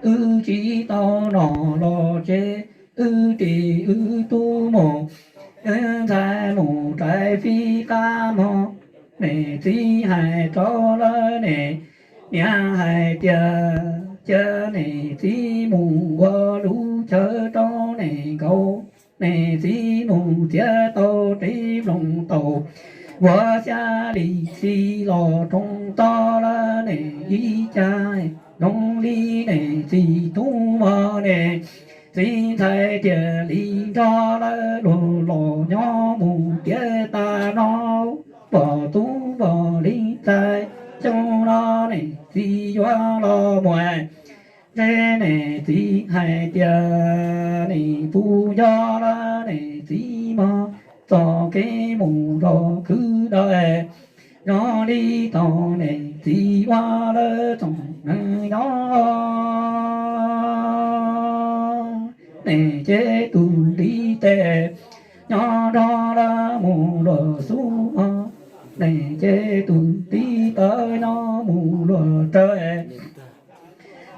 wb tsis tau noj los tsev, wb ris wb tub mus, wb ntxhais mus rais fij qab mog. Niam txiv hais rau lawv, niam hais tias cia niam txiv mus ua lub chaw rau niam nkaum, niam txiv mus txiav tau ris nploos taus, ua xya li xis los roos tog lawm niam ib cag, zoo li niam txiv tub mog, niam txiv ntxhais thiaj li nrog lawv luag los nyob mus tiav tas no, npog tub npog li ntxhais, xyoo no niam txiv yuav los mus, ntshe niam txiv hais tias niam puj nco lawm niam txiv mog, txoj kev mus nrog khwv dawb, zoo li thaum niam txiv ua lawv txoom neeg nyob. Niam ces tus ntiv tes nyob nrog lawv mus luag xub mog, niam ces tus ntiv taw nyob mus luag rawv,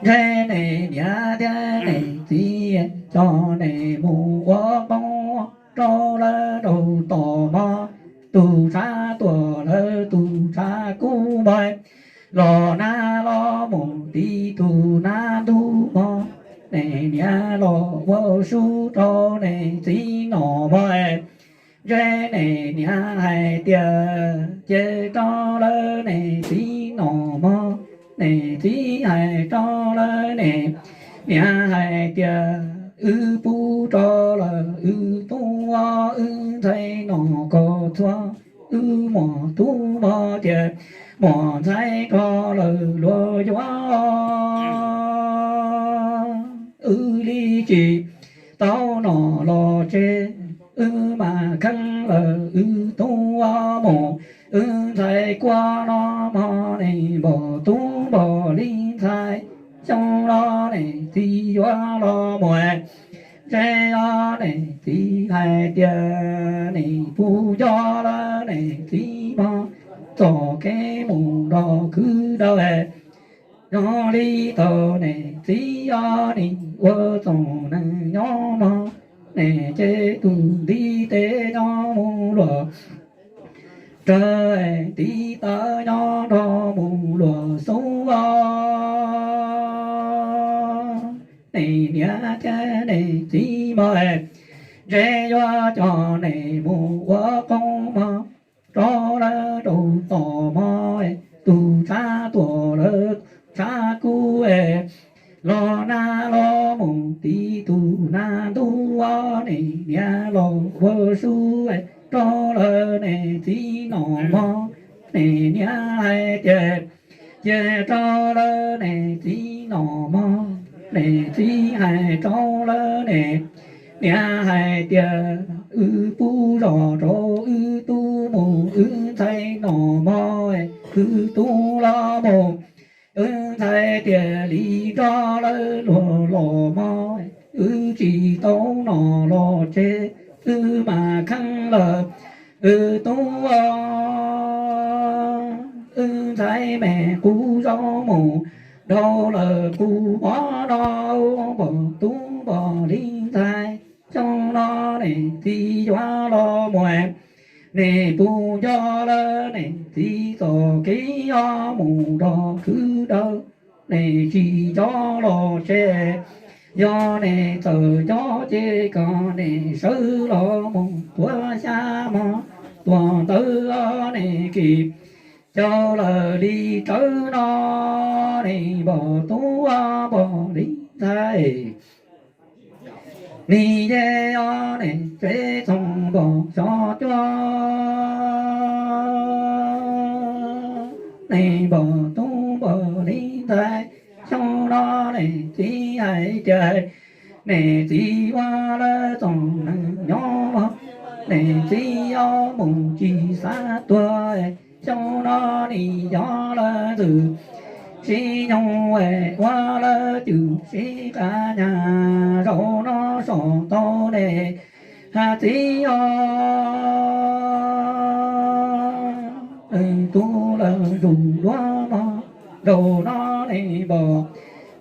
ntshe niam niam thiab niam txiv coj niam mus ua qoob rau lawv rau tom mog, tus tshav tuaj lawv tus tshav kub mog, los nag los mus tiv tus nag ntub mog, niam niam los ua su rau niam txiv nom mog, ntshe niam niam hais tias ces rau lawv niam txiv nom mog, niam txiv hais rau lawv niam niam hais tias wb pub rau lawm wb tub wb ntxhais nom kom txhua, wb muam tub mog tias muam ntxhais rau lawv luag yuav, wb li tsis tau nom los tsev, wb mas kheev lawm wb tub mus, wb ntxhais kuaj no mog, niam npog tub npog li ntxhais, xyoo no niam txiv yuav los mus, ntshe yog niam txiv hais tias niam puj nco lawm niam txiv mog, txoj kev mus nrog khwv dawb, zoo li thaum niam txiv os nim ua txoom neeg nyob mog, niam ces tus ntiv tes nyob mus luag rawv, ntiv taw nyob nrog mus luag xub os, niam niam thiab niam txiv mog, ntshe yuav coj niam mus ua qoob mog, rau lawv rau tom mog, tus tshav tuaj lawv tshav kub, los nag los mus tiv tus nag ntub, niam niam los ua su rau lawv niam txiv nom mog, niam niam hais tias cia rau lawv niam txiv nom mog, niam txiv hais rau lawv niam niam hais tias wb pub zos rau wb tub mus, wb ntxhais nom mog, wb tub los mus, wb ntxhais thiaj li nrog lawv luag los mog, wb tsis tau nom los tsev, wb mas kheev lawm wb tub, wb ntxhais me qub zaub mus dhau lawm qub mov no, npog tub npog li ntxhais, xyoo no niam txiv yuav los mus, niam puj nco lawm niam txiv txoj kev os mus nrog khwv dawb, niam tsis nco los tsev, yog niam txawm nco ces kom niam sawv los mus tuav xyab mog, tuav ntawv niam kis caug lawm li rawv no, niam npog tub npog li ntxhais. Nim yeej os niam tsev txhoov npog xyov cuab, niam npog tub npog li ntxhais, xyoo no niam txiv hais tias niam txiv ua lawv txoom neeg nyob mog, niam txiv yuav mus tsis xav tuag, xyoo no nim yog lawv ntxwg sib nyoog, ua lawv cwm sib qab nyag, zaum no so tau niam txiv os, tub lawv zus duab mog, zaum no niam npog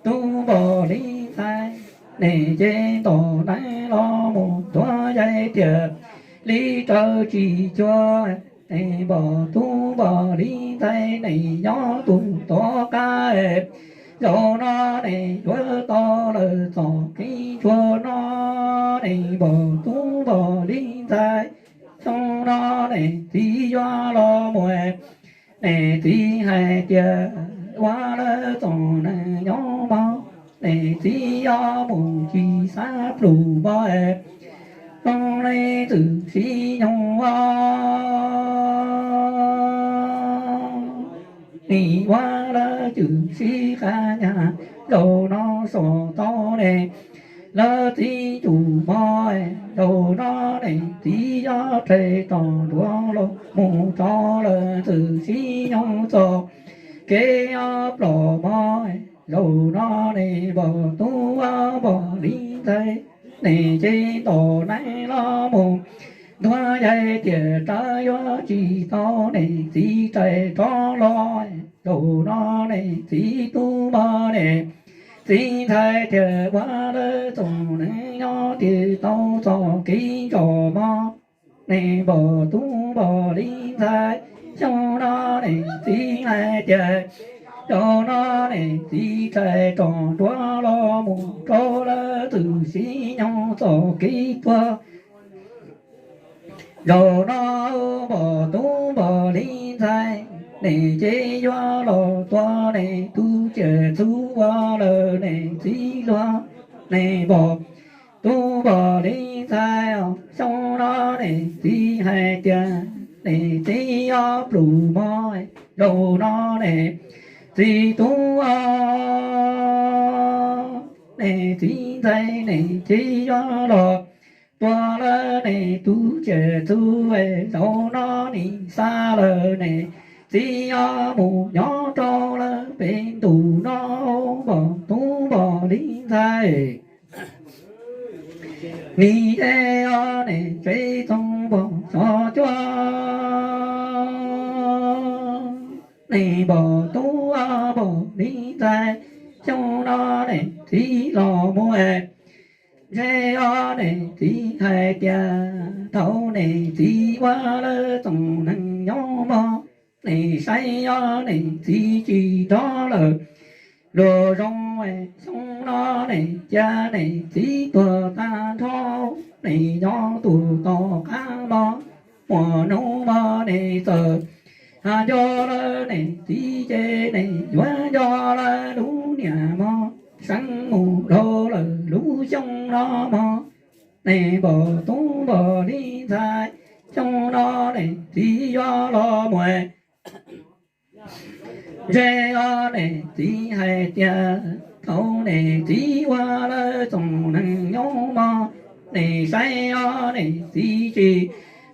tub npog li ntxhais, nim ces ntom neeb los mus ntuav yaig tias li raws tsis cuag. Nim npog tub npog li ntxhais, nim nyob tus tom qab, zaum no nim yuav tau lawm txoj kev ntsuag no. Nim npog tub npog li ntxhais, xyoo no nim txiv yuav los mus, nim txiv hais tias ua lawv txom neej nyob mog, nim txiv yuav mus tsis xav plhus mog, zoo li txwm sib nyoog os. Nim ua lawv txwm sib qab nyas, zaum no sov tau nim lawv txiv tus mog, zaum no nim txiv yuav rhais rov nruab los mus rau lawv txwm sib nyoog txoj kev ob plos mog. Zaum no nim npog tub npog li ntxhais, nim ces ntom neeb los mus ntuav yaig tias rov yuav tsis tau, nim txiv rhais rov los. Zaum no nim txiv tub mog, nim txiv ntxhais tias ua lawv txom neej nyob tias tau txoj kev ntso mog. Nim npog tub npog li ntxhais, xyoo no nim txiv hais tias zaum no nim txiv rhais rov nruab los mus rau lawv txwm sib nyoog txoj kev tuag. Zaum no npog tub npog li ntxhais, nim ces yuav los tua nim tus tsiaj txhu ua lawm nim txiv luag. Nim npog tub npog li ntxhais, xyoo no nim txiv hais tias nim txiv ob plhus mog, zaum no nim txiv tub os, nim txiv ntxhais nim ces yuav los tua lawm nim tus tsiaj txhu, zaum no nim xa lawm nim txiv os mus nyob rau lawm pem ntuj no npog tub npog li ntxhais. Nim ces os nim tsev txoov npog tso cuag, nim npog tub os npog li ntxhais, xyoo no nim txiv los mus es, ntshe os nim txiv hais tias thaum nim txiv ua lawv txom neej nyob mog, nim saib os nim txiv tsis nrog lawm luag zoo, xyoo no nim cia nim txiv tuag tag nrho, nim nyob tus tom qab mog, muaj hnub mog nim txawm nco lawm nim txiv ces nim yuav nco lawm lub niam mog, seev mus dhau lawm lub xyoo no mog, nim npog tub npog li ntxhais, xyoo no nim txiv yuav los mus es, ntshe os nim txiv hais tias thaum nim txiv ua lawv txom neej nyob mog, nim saib os nim txiv tsis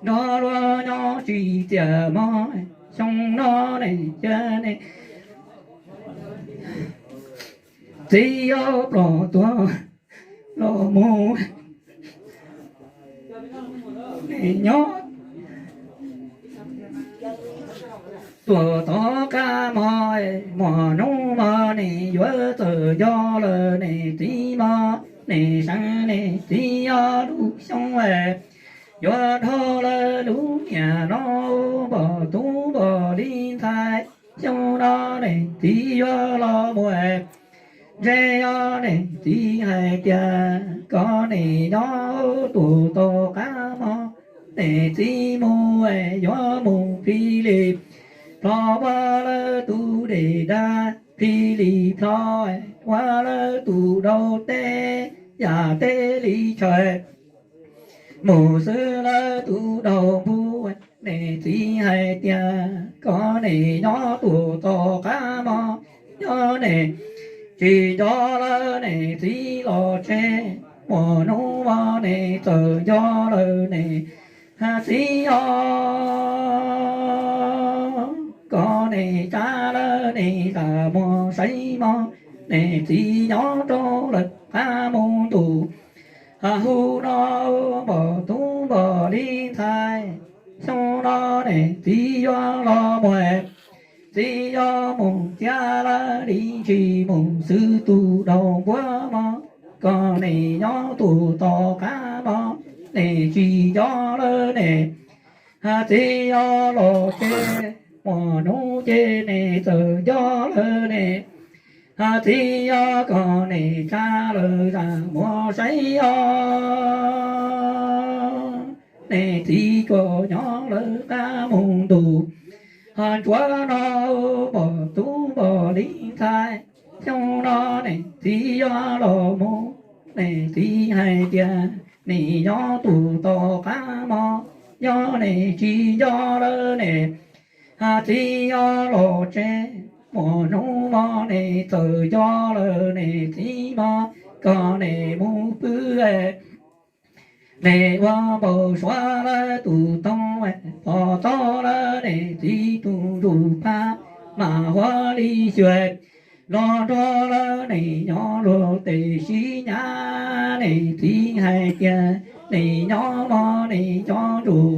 nrog luag nyob tsis txias mog, xyoo no nim cia nim txiv yuav ploj tuag los mus, nim nyob tuag tom qab mog, muaj hnub mog nim yuav txawm nco lawm nim txiv mog, nim seev nim txiv os lub xyoo es, yuav dhau lawm lub niam no npog tub npog li ntxhais, xyoo no nim txiv yuav los mus es, ntshe os nim txiv hais tias kom nim nyob tus tom qab mog, nim txiv mus es yuav mus phij li plho ua lawv tus dej dag, phij li plho ua lawv tus daus teb, yam teb li chaw mus xwb lawv tus daus npua. Nim txiv hais tias kom nim nyob tus tom qab mog, yog nim tsis nco lawm nim txiv los tseg, muaj hnub mog nim txawm nco lawm nim txiv os, kom nim tsa lawm nim zam muag saib mog, nim txiv nyob rau lawm qab mus ntuj hu no npog tub npog li ntxhais, xyoo no nim txiv yuav los mus es, Txiv yuav mus txiav lawv li ntsis mus xwb tus daus npuab mog, koj nim nyob tus tom qab mog, nim tsis nco lawm ne. Txiv yuav los tsev, muaj hnub ces nim txawm nco lawm ne. Txiv yuav kom nim tsa lawm zam muag saib os. Nim txiv tsuas nyob lawv qab mus ntus, ho ntsuav no npog tub npog li ntxhais. Xyoo no nim txiv yuav los mus, nim txiv hais tias nim nyob tus tom qab mog, yog nim tsis nco lawm nim, txiv yuav los tsev, muaj hnub mog nim txawm nco lawm nim txiv mog, kom nim mus pw. Nim ua npau suav lawv tus toog, pom tau lawv nim txiv tus ntsuj plig mas huab li xyuas, los nrog lawv nim nyob luag tes sib nyab. Nim txiv hais tias nim nyob mog nim nco ntsuj,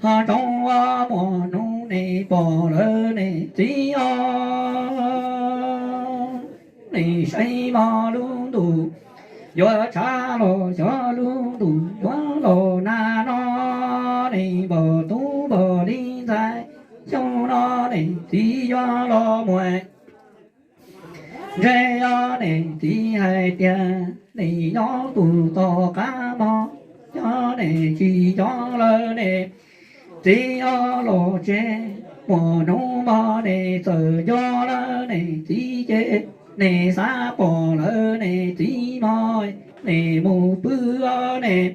ho ntsoov muaj hnub nim pom lawv nim txiv os. Nim saib mog lub ntuj yuav tshav los xyov lub ntuj yuav los nag no, nim npog tub npog li ntxhais. Xyoo no nim txiv yuav los mus, ntshe yog nim txiv hais tias nim nyob tus tom qab mog, yog nim tsis nco lawm nim txiv yuav los tsev, muaj hnub mog nim txawm nco lawm nim txiv ces, nim xav pom lawv nim txiv mog, nim mus pw os nim.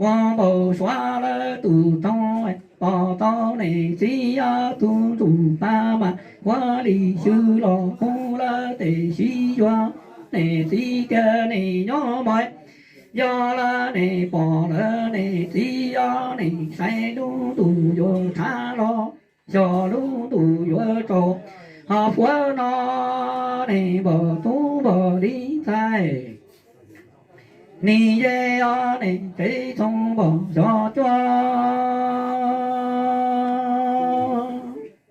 Ua npau suav lawv tus toog, pom tau nim txiv tus ntsuj plig mas huab li xyuas los mus lawv tes sib yuav. Nim txiv tias nim nyob mog, yog lawv nim pom lawv nim txiv os, nim saib lub ntuj yuav tshav los xyov lub ntuj yuav tsaus, ho puag no nim npog tub npog li ntxhais. Nim yeej os nim tsev txhoov npog xyov cuab,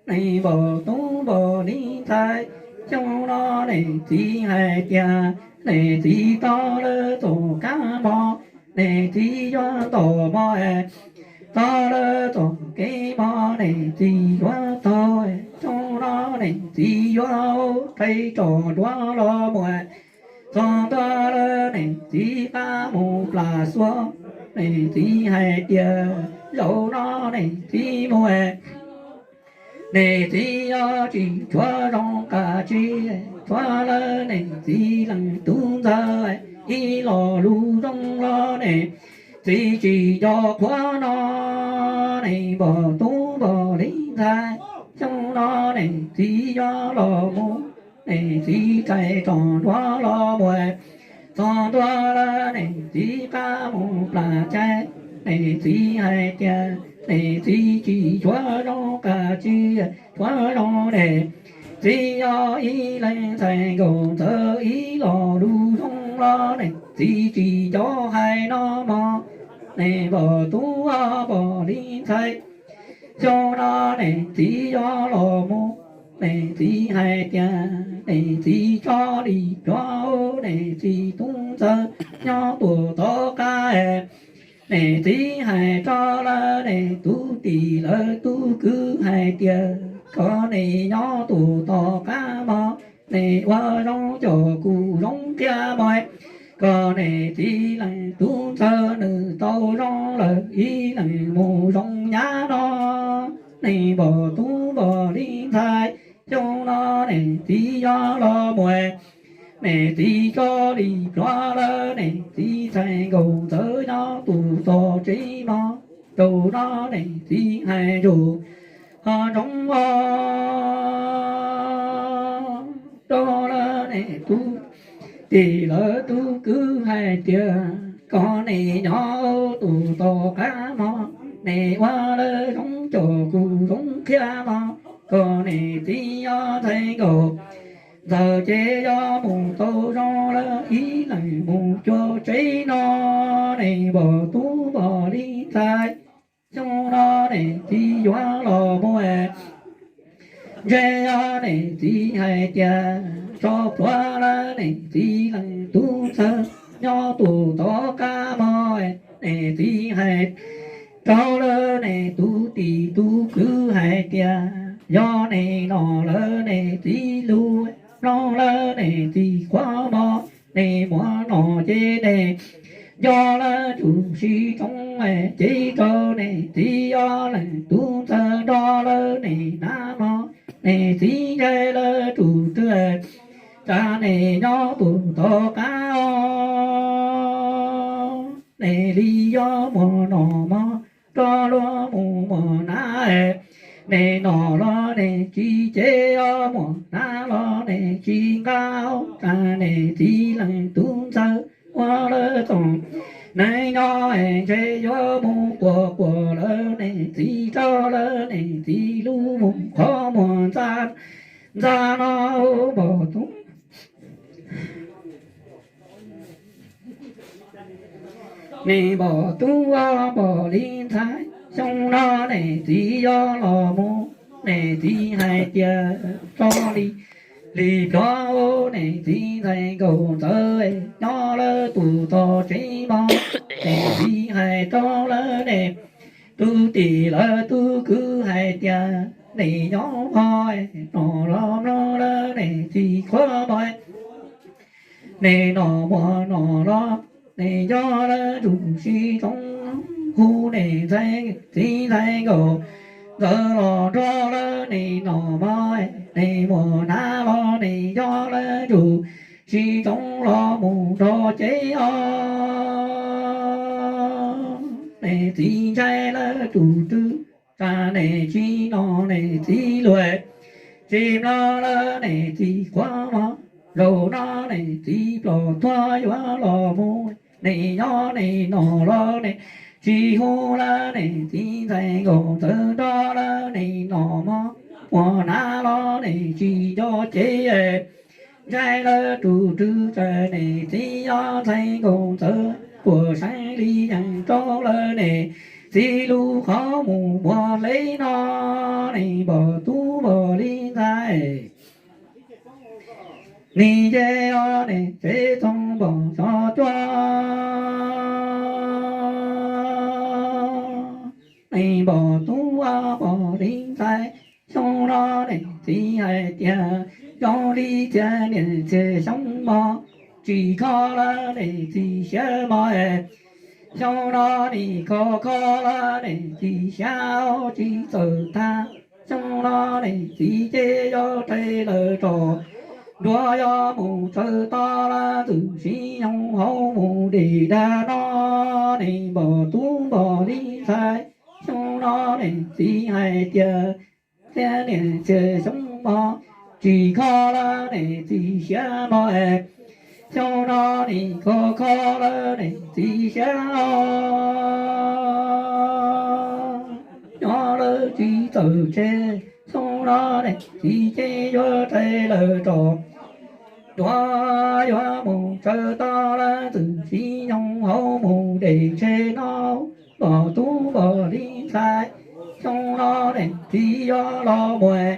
nim npog tub npog li ntxhais. Xyoo no nim txiv hais tias nim txiv tau lawv txoj kab mog, nim txiv yuav nto mog, tau lawv txoj kev mog, nim txiv yuav taug. Xyoo no nim txiv yuav rhais tsom nruab los mus, txog ntua lawv nim txiv qab mus plam xuab. Nim txiv hais tias zaum no nim txiv mus, nim txiv yuav tsis tshuav zoo qab tsi, tshuav lawv nim txiv leej tub ntxawg, ib lo lus zoo los nim txiv tsis nco qhuav no, nim npog tub npog li ntxhais. Xyoo no nim txiv yuav los mus, nim txiv rhais tsom nruab los mus, txog ntua lawv nim txiv qab mus plam caij. Nim txiv hais tias nim txiv tsis tshuav zoo qab tsi, tshuav zoo nim txiv yog ib leeg ntxhais nkaus ntxawg, ib lo lus zoo los nim txiv tsis nco hais no mog, nim npog tub npog li ntxhais. Xyoo no nim txiv yuav los mus, nim txiv hais tias nim txiv tso li plhuav, nim txiv tub ntxawg nyob tuaj tom qab. Nim txiv hais rau lawv nim tub tij lawv tub kwv hais tias kom nim nyob tuaj tom qab mog, nim ua zoo coj kuv zoo qhia mog, kom nim txiv leej tub ntxawg nws tau zoo lawm ib leeg mus zoo nyab no, nim npog tub npog li ntxhais. Xyoo no nim txiv yuav los mus, nim txiv tso li plhuav lawv nim txiv ntxhais nkaus ntxawg nyob tuaj txog tsev mog, rau no nim txiv hais ntsuj ho ntsoov os, rau lawv nim tub tij lawv tub kwv hais tias kom nim nyob tuaj tom qab mog, nim ua lawv zoo coj kuv zoo qhia mog, kom nim txiv yog ntxhais nkaus ntxawg ces yuav mus tau zoo lawm ib leeg mus cuag tsev no, nim npog tub npog li ntxhais. Xyoo no nim txiv yuav los mus, Ntshai os niam txiv hais tias tso plhuav lawm niam txiv leej tub ntxawg, nyob tus tom qab mog niam txiv hais rau lawm niam tus tij tus kwv hais tias yog niam nom lawm niam txiv lus, mloog lawm niam txiv qhuav mog, niam muab nom ces niam nco lawm tsum sib tsoo, ces rau niam txiv yog leej tub ntxawg nrog lawm niam nab mog, niam txiv ntshai lawm tsum twg, tsam niam nyob tus tom qab os, niam li yog muag nom mog rov luag mus muag nab, niam nom los niam tsis cev os, muag nab los niam tsis nqa, tsam niam txiv leej tub ntxawg ua lawm txoos neeg nyob, ntshe yuav mus quas quas lawm niam txiv rau lawm niam txiv lub mus qhov muag ntxa ntxa no npam tub. Niam npam tub npam li ntxhais, xyoo no niam txiv yuav los mus, niam txiv hais tias tso li li plhuav, niam txiv ntxhais nkaus ntxawg nyob lawm tus tog tsev mog, niam txiv hais rau lawm niam tus tij lawv tus kwv hais tias niam nyob mog, nom los mloog lawm niam txiv qhuav mog, niam nom muag nom los niam nco lawm tsum sib tsoo, hu niam ntxhais txiv ntxhais nkaus ntxawg los nrog lawm niam nom mog, niam muag nab los niam nco lawm tsum sib tsoo los mus nrog cev os, niam txiv ntshai lawm tsum twg, tsam niam tsis nom niam txiv lus, tsis mloog lawm niam txiv qhuav mog, zaum no niam txiv plom tuag yuav los mus, niam nyob niam nom los niam tsis hu lawm niam txiv ntxhais nkaus ntxawg nrog lawm niam nom mog, muag nab los niam tsis nco cev, ntshai lawm tsum twg, tsam niam txiv yog ntxhais nkaus ntxawg puas seev li yeej rau lawm niam txiv lub qhov mus muag hle no, niam npam tub npam li ntxhais, niam nce os niam tsev txoog npam xyov cuab, niam npam tub npam li ntxhais, xyoo no niam txiv hais tias zoo li txia niam txia xyoo mog, tsis kho lawm niam txiv siab mog, xyoo no nim kho kho lawm niam txiv siab tsis txawm tag, xyoo no niam txiv ces yog rhais lawm tso, nruab yog mus tsawv toj lawm ntxwm sib nyoog hauv mus dej dag no, niam npam tub npam li ntxhais, xyoo no niam txiv hais tias txia niam txia xyoo mog, tsis kho lawm niam txiv siab mog, xyoo no nim kho kho lawm niam txiv siab os, nyob lawm tsis txawm tseg, xyoo no niam txiv ces yuav rhais lawm tso, nruab yuav mus tsawv toj lawm ntxwm sib nyoog hauv mus dej tseg no, npam tub npam li ntxhais, xyoo no niam txiv yuav los mus,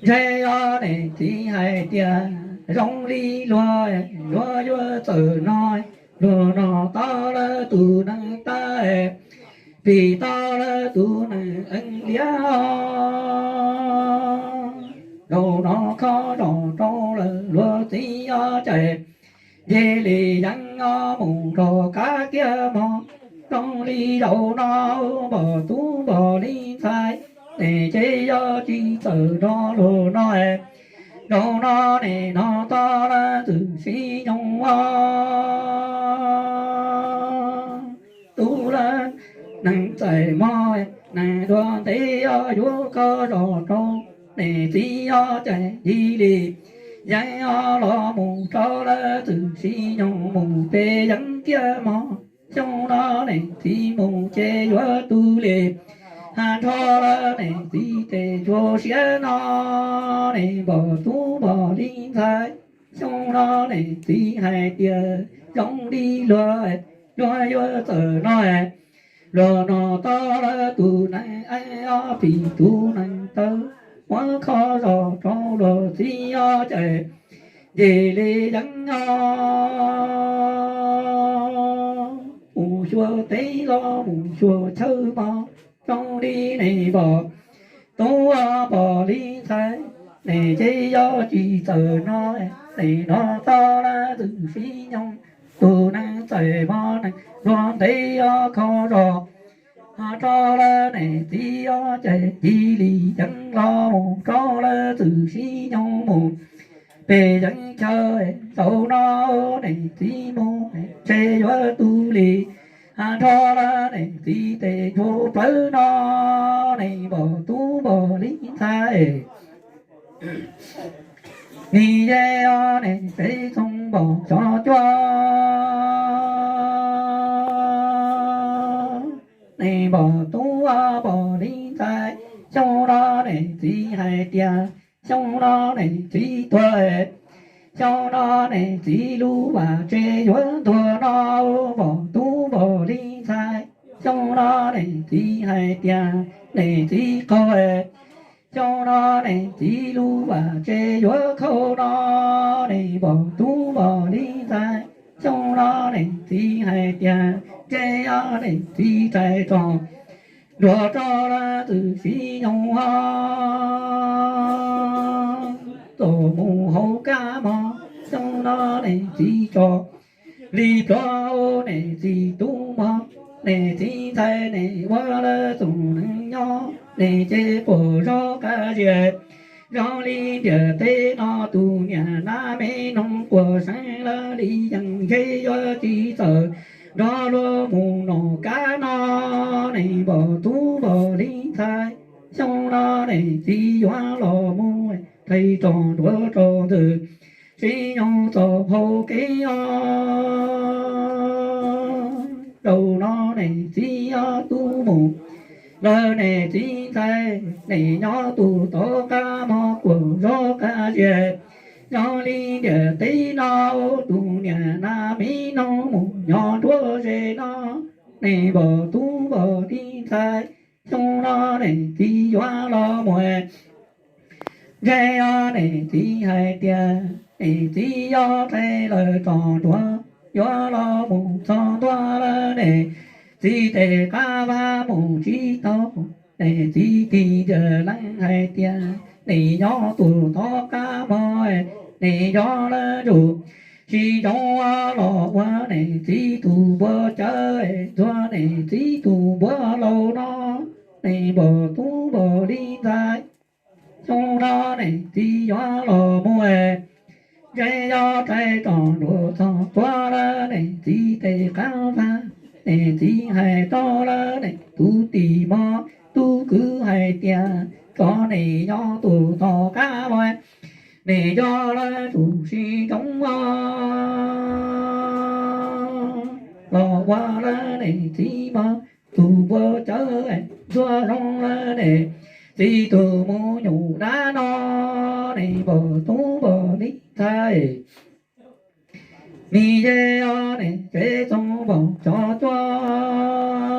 ntshai yog niam txiv hais tias zoo li luag, luag yuav txawm no, luag no tau lawm tus neeg tawg, pim tau lawm tus neeg eeb liab, zaum no kho zom rau lawm luag txiv os cais, nce li yeeb os mus nrog kab kiab mog, zoo li zaum no npam tub npam li ntxhais, niam ces yog tsis txawm nrog luag no, zaum no niam no tau lawm ntxwm sib nyoog os, tub lawm neeg txais mog, neeg dua ntev os yuav kho zom rau, niam txiv os cais nci li yeeb os los mus rau lawm ntxwm sib nyoog mus pem yeeb kiab mog, xyoo no niam txiv mus ces yuav tu li, ha nrho lawm niam txiv tes ntsuag siab no, niam npam tub npam li ntxhais, xyoo no niam txiv hais tias zoo li luag, luag yuav txawm no, luag no tau lawm tus neeg eeb os phim tus neeg tawg, muab kho zog rau luag txiv os ces ncig li yeeb os. Mus xyuas teb los mus xyuas chaw mog, zoo li nej npawg tub npawg li ntxhais, nej ces yog tsis txawj no, nej nrog txog lawv txwm sib nyoog. Tus neeg txawj mog neeg luag ntev os kho zog rau lawv nej txiv os ces ncig li yeeb los mus rau lawv txwm sib nyoog mus pem yeeb chaw. Zaum no nej txiv mus ntshe yuav tu li nrog lawv nej txiv tes ntsuag plawv no, nej npawg tub npawg li ntxhais. Nws yeej os nej peb txhob npog xyov cuab. Nej npawg tub npawg li ntxhais, xyoo no nej txiv hais tias xyoo no nej txiv tuag, xyoo no nej txiv lub vaj tse yuav ntuag no, npawg tub npawg li ntxhais. Xyoo no nej txiv hais tias nej txiv qaug, xyoo no nej txiv lub vaj tse yuav khaus no, nej npawg tub npawg li ntxhais. Xyoo no nej txiv hais tias ntshe yog nej txiv rais tso nruas rau lawv txwm sib nyoog os. Txawm mus hauv kab mog, xyoo no nej txiv tso li pluav, nej txiv tub mog, nej txiv ntxhais, nej ua lawv txom neej nyob, nej ces quaj zog qab zias zoo li ntiaj teb no. Tus niam nab me noog quaj seev lawv li yeej ntshe yuav tsis txawj nrog luag mus noj kab no, nej npawg tub npawg li ntxhais. Xyoo no nej txiv yuav los mus rais tso nruas rau ntxwm sib nyoog txoj hauv kev os. Zaum no nej txiv yuav tu mus lawm nej txiv ntxhais, nej nyob tus tom qab mog quaj zog qab zias zoo li ntiaj teb no. Tus niam nab me noog mus nyob nruab ze no, nej npawg tub npawg li ntxhais. Xyoo no nej txiv yuav los mus, ntshe yog nej txiv hais tias nej txiv yuav rais lawv tso nruas, yuav los mus txog ntua lawm nej txiv tej qab vaj mus tsis tau. Nej txiv tig ntsia leej hais tias nej nyob tus tom qab mog, nej nco lawv tus sib ntsoov los ua nej txiv tus npua cawv, ntxuav nej txiv tus npua laus no, nej npawg tub npawg li ntxhais. Xyoo no nej txiv yuav los mus, ntshe yog rais tso nruas txog ntua lawm nej txiv tej qab vaj. Nej txiv hais rau lawv nej tus tij mog tus kwv hais tias kom nej nyob tus tom qab mog, nej nco lawv tus sib ntsoov os, los ua lawm nej txiv mog tus npua cawv, ntxuav zoo lawm nej txiv tus mus nyuj dab no, nej npawg tub npawg li ntxhais. Nws yeej os nej txiv txhob npog xyov cuab,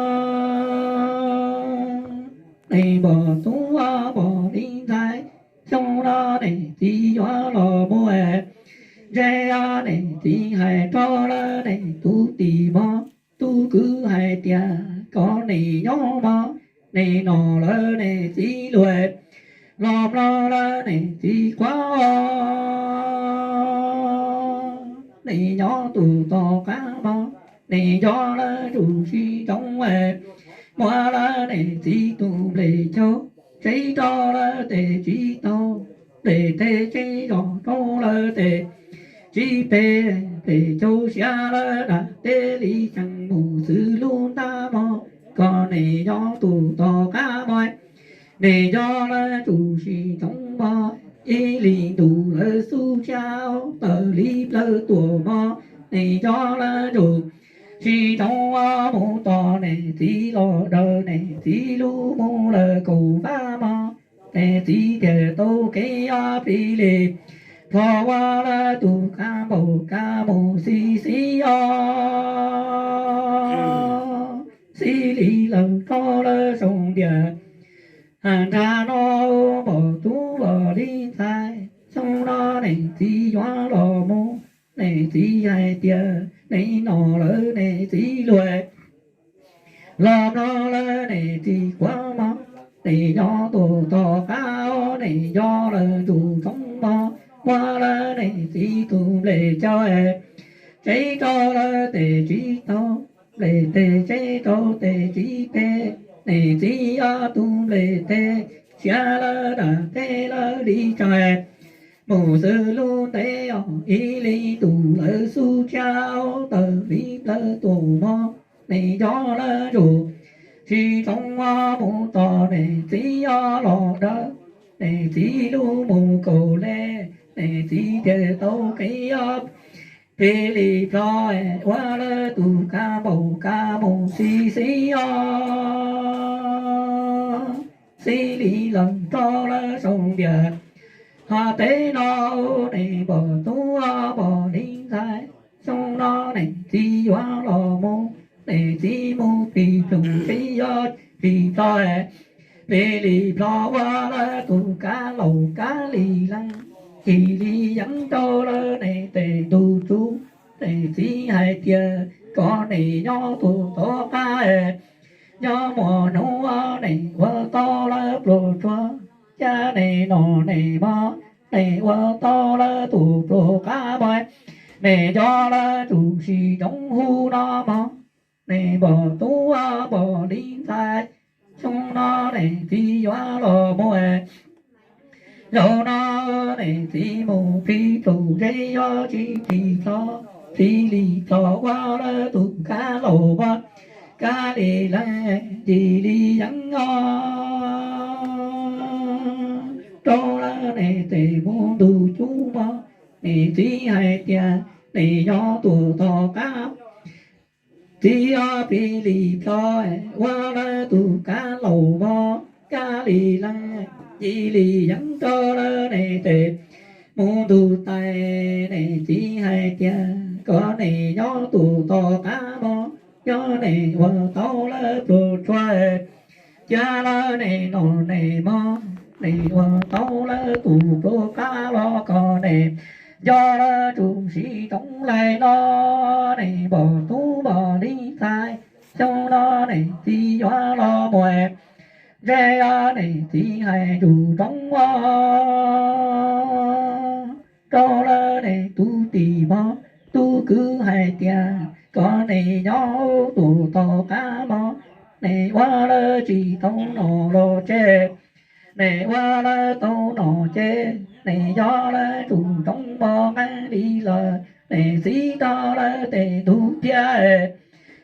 nej npawg tub npawg li ntxhais. Xyoo no nej txiv yuav los mus, ntshe yog nej txiv hais rau lawv nej tus tij mog tus kwv hais tias kom nej nyob mog, nej noj lawm nej txiv luag, los mloog lawm nej txiv qhuav os. Nej nyob tus tom qab mog, nej nco lawv tus sib ntsoov, muab lawm nej txiv tus nplej caug, tsev rau lawv tes tsis tau, nplej tes tsev zos rau lawv tes tsis pem, nplej caug siav lawv dab teb li xyeem mus xwb lub ntab mog, kom nej nyob tus tom qab mog, nej nco lawv tus sib ntsoov mog, ib li ntuj lawv xub txhab, tawm li plawv tuaj mog, nej nco lawv tus sib ntsoov mus tos nej txiv los daws nej txiv lub mus lawm kaum vab mog, nej txiv thiaj tau kev ob plig li, plho ua lawv tus kab npauj kab mus xib xib os, xib li lawm rau lawv saum ntiaj nrag no, npawg tub Niam txiv yuav los mus, niam txiv hais tias niam nom lawm niam txiv luag los mloog lawm niam txiv quav mog. Niam nyob tuaj tom qab, niam nyob lawm ntug roob mog, muab lawm niam txiv tus nplej cog, tseb rau lawm tes tsib taug, nplej teg tseb rau tes tsib teg, niam txiv ob tug nplej teg tshiab lawm dam teb lawm li tsaug, mus xws lub ntev os ib li tus lawv xub tshiab tawm li plawv tuaj mog. Niam nyob lawm ntug tsis tsoov mus tos niam txiv ob los dawb, niam txiv lub mus kaum le, niam txiv thiaj tau qhib ob plig li plho, ua lawm tus kab npaum kab mus xib xib os, xib li lawm rau lawm saum ntiaj teb no. Niam npawg tub npawg li ntxhais, xyoo no niam txiv yuav los mus, niam txiv mus plig ploog tsev yuav plig plho, plig li plho ua lawm tus kab laus kab li leej, cia li yeev rau lawm niam tes ntug tsuv. Niam txiv hais tias kom niam nyob tuaj tom qab, nyob muaj hnub niam ua tau lawm pluas tsuag, cab niam nom niam mog, niam ua tau lawm tus pluas qab mog, niam nco lawm tus sib ntsoov hu no mog. Niam npawg tub npawg li ntxhais, xyoo no niam txiv yuav los mus, zaum no niam txiv mus plig ploog tsev yuav tsis plig plho, plig li plho ua lawm tus kab laus mog, kab li leej, cia li yeev os rau lawm niam tes mus ntug cub mog. Niam txiv hais tias niam nyob tuaj tom qab, txiv ob plig li plho ua lawm tus kab laus mog, kab li leej, cia li yeev rau lawm niam tes mus ntug tais. Niam txiv hais tias kom niam nyob tuaj tom qab mog, nyob niam ua tau lawm pluas tsuag, cab lawm niam nom niam mog, niam ua tau lawm tus pluas qab los kom niam nco lawm tus sib ntsoov laig no. Niam npawg tub npawg li ntxhais, xyoo no niam txiv yuav los mus, ntshe yog niam txiv hais ntsuj nroo rau lawm niam tus tij mog, tus kwv hais tias kom niam nyob tuaj tom qab mog, niam ua lawm tsis tau nom los tseg, niam ua lawm tau nom ces niam nco lawm tus nroo mog nqeeb li lawm, niam txiv rov lawm tes ntug thiab.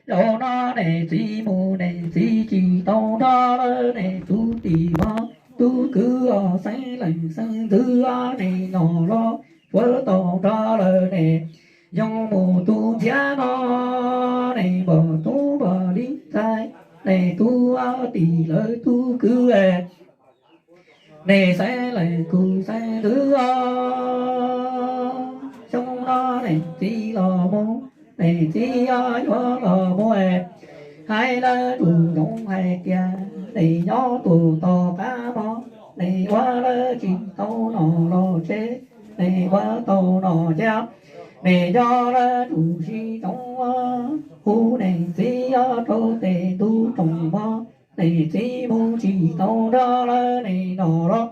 Zaum no niam txiv mus niam txiv tsis tau nrog lawm niam tus tij mog, tus kwv os xeeb leej xeeb ntxwv os niam nom los tsuav tau nrog lawm niam yoo mus tu ntxhiab no. Niam npawg tub npawg li ntxhais, niam tus tij lawv tus kwv, niam xeeb leej kuv xeeb ntxwv os, xyoo no niam txiv los mus, niam txiv yuav los mus, hais lawm tus nroo hais tias niam nyob tuaj tom qab mog, niam ua lawm tsis tau nom los tseg, niam ua tau nom ces niam nco lawm tus sib ntsoov hu niam txiv rau tes ntug rooj mog, niam txiv mus tsis tau nrog lawm niam nom los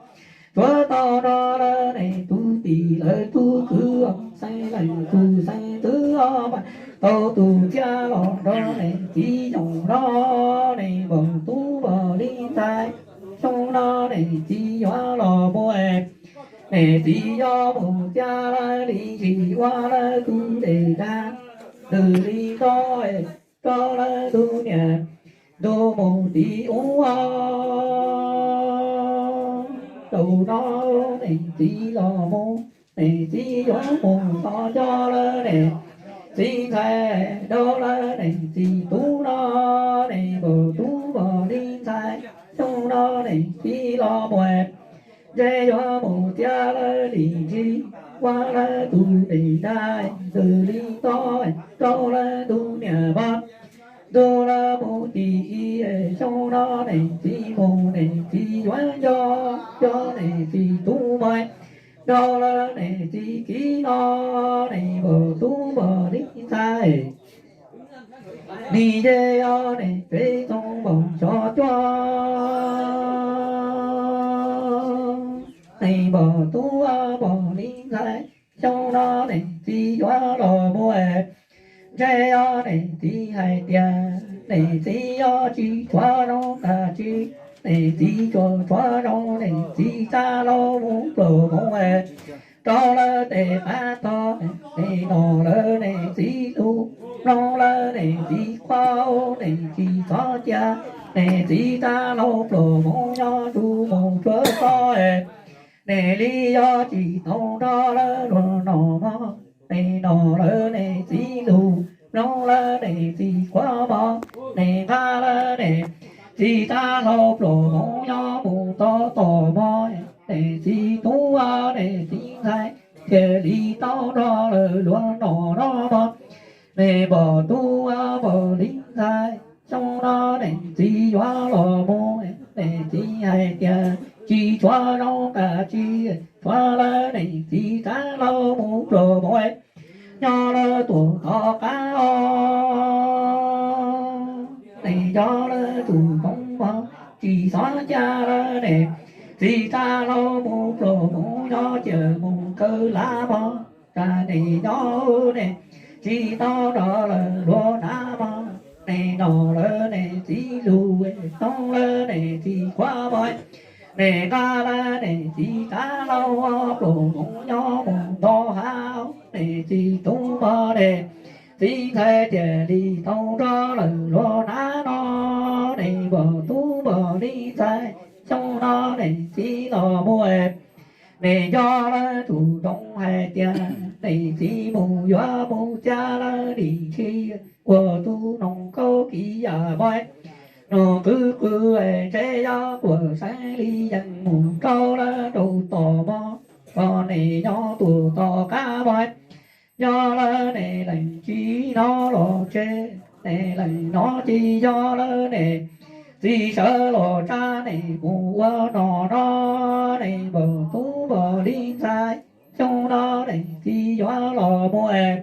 tsuav tau nrog lawm niam tus tij lawv tus kwv, xeeb leej kuv xeeb ntxwv os, tau tu ntxhiab los nrog niam txiv yoo no. Niam npawg tub npawg li ntxhais, xyoo no niam txiv yuav los mus, niam txiv yuav mus cia lawm li ntsis ua lawm tus dej dag, ntws li nto rau lawm tus niam ntuj mus tim ub os. Zaum no niam txiv los mus, niam txiv yuav mus txog nco lawm niam txiv ntxhais, rau lawm niam txiv tub no, niam npawg tub npawg li ntxhais, xyoo no niam txiv los mus, ntshe yuav mus cia lawm li ntsis ua lawm tus dej dag, ntws li nto rau lawm tus niam npawg ntuj lawm mus tim ib. Xyoo no niam txiv mus niam txiv yuav nco, nco niam txiv tub npawg, Nrog lawm niam txiv kiv no, niam npawg tub npawg li ntxhais, niam yej os niam tsev txoos npawg xyov cuab. Niam npawg tub npawg li ntxhais, xyoo no niam txiv yuav los mus es, ntshe yog niam txiv hais tias niam txiv yuav tsis tshuav zoo tas tsis, niam txiv tsuas tshuav zoo niam txiv rab laug mus pluas hmoov es, rau lawm tes qab tog, tes no lawm niam txiv lus, mloog lawm niam txiv qhuab, niam txiv txhob cia niam txiv rab laug pluas hmoov nyob nrug mus tsuav toj es, niam li yuav tsis tau nrog lawm luag no mog. Tes no lawm niam txiv lus, mloog lawm niam txiv qhuab mog, niam nqa lawm niam txiv rab laug pluas hmoov nyob mus toj toj mog, niam txiv tub niam txiv ntxhais, thiaj li tau nrog lawm luag no no mog. Niam npawg tub npawg li ntxhais, xyoo no niam txiv yuav los mus, niam txiv hais tias tsis tshuav zoo tas tsis, tshuav lawm niam txiv rab laug mus pluas hmoov, nyob lawm tus tom qab os, niam nyob lawm tus tod mog, tsis txhob cia lawm niam txiv rab laug mus pluas hmoov nyob cia mus kaw lab mog. Tsam niam nyob niam tsis tau nrog lawm luag na mog, niam no lawm niam txiv lus, mloog lawm niam txiv qhuab mog, niam nqa lawm niam txiv rab laug pluas hmoov nyob mus nto hav, niam txiv tub mog niam txiv ntxhais thiaj li tau nrog lawm luag na no, niam npawg tub npawg li ntxhais, xyoo no niam txiv los mus es, niam nco lawm tus zoo hais tias niam txiv mus yuav mus txiav lawm lim tsib, ua tus noog kaub kis yam mog, noog qwb qw es ntshe yog kuam seeb li yeej mus rau lawm rau tom mog, kom niam nyob tus tom qab mog. Nyob lawm niam leej tsis hnov los tseg, niam leej hnov ces yog lawm niam txiv sawv los tsa niam mus ua no no, niam npawg tub npawg li ntxhais, xyoo no niam txiv yuav los mus es,